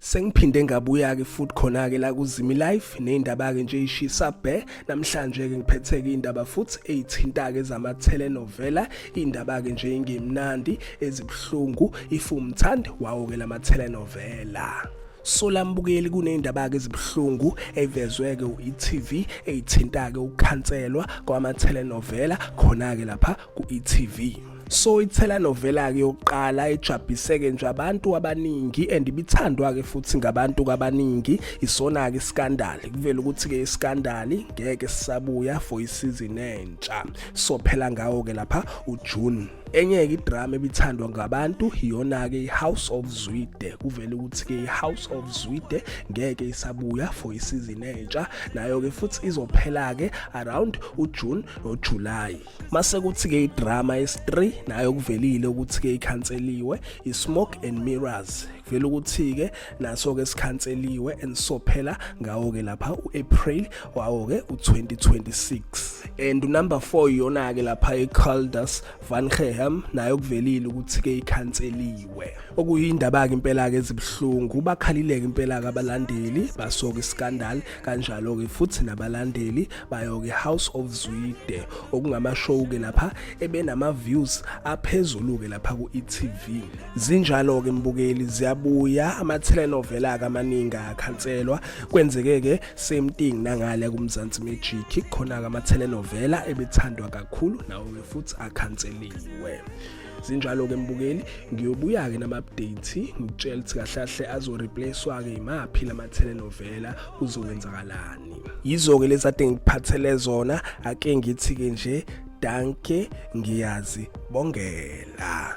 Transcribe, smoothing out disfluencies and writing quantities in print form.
Sengiphinde ngabuya-ke futhi khona-ke la kuZimi Life ney'ndaba-ke nje ey'shisa bhe. Namhlanje-ke ngiphethe-ke iy'ndaba futhi ey'thinta-ke ezama-telenovela, iy'ndaba-ke nje ey'ngemnandi, ezibuhlungu, if uwumthandi wawo-ke lama-telenovela. So lambukeli kuney'ndaba-ke ezibuhlungu ey'vezwe-ke u-e.tv ey'thinta-ke ukukhanselwa kwama-telenovela khona-ke lapha ku-e.tv. So i-telenovela ke yokuqala ejabhiseke nje abantu abaningi and ibithandwa ke futhi ngabantu abaningi isona ke iScandal. Kuvela ukuthi ke iScandal ngeke sisabuya for isizini entsha. So phela ngawo ke lapha uJune. Enye ke idrama ebithandwa ngabantu iyona ke iHouse of Zwide. Kuvela ukuthi ke iHouse of Zwide ngeke isabuya for isizini entsha nayo ke futhi izophela ke around uJune noJuly. Mase kuthi-ke idrama yesi-3 nayo kuvelile ukuthi-ke ikhanseliwe i-Smoke and Mirrors. Kuvela ukuthi-ke naso-ke sikhanseliwe and so phela ngawo-ke lapha u-April wawo-ke u-2026. And number 4 iyona-ke lapha i-Caldas Van Gehem nayo kuvelile ukuthi-ke ikhanseliwe. Okuyindaba-ke impela-ke ezibuhlungu bakhalile-ke impela-ke abalandeli basoke iScandal kanjalo-ke futhi nabalandeli bayo-ke House of Zwide okungamashow-ke lapha ebenama-views aphezulu-ke lapha ku-e.tv. Zinjalo-ke mbukeli ziyabuya ama-telenovela-ke amaningi akhanselwa kwenzeke-ke same thing nangale kuMzansi Magic khona-ke ama-telenovela ebethandwa kakhulu nawo-ke futhi akhanseliwe. Zinjalo-ke mbukeli ngiyobuya-ke nama-update ngikutshela ukuthi kahle kahle azoreplacewa-ke imaphi lama-telenovela kuzokwenzakalani. Yizo-ke lezi ade ngikuphathele zona ake ngithi-ke nje danke ngiyazibongela.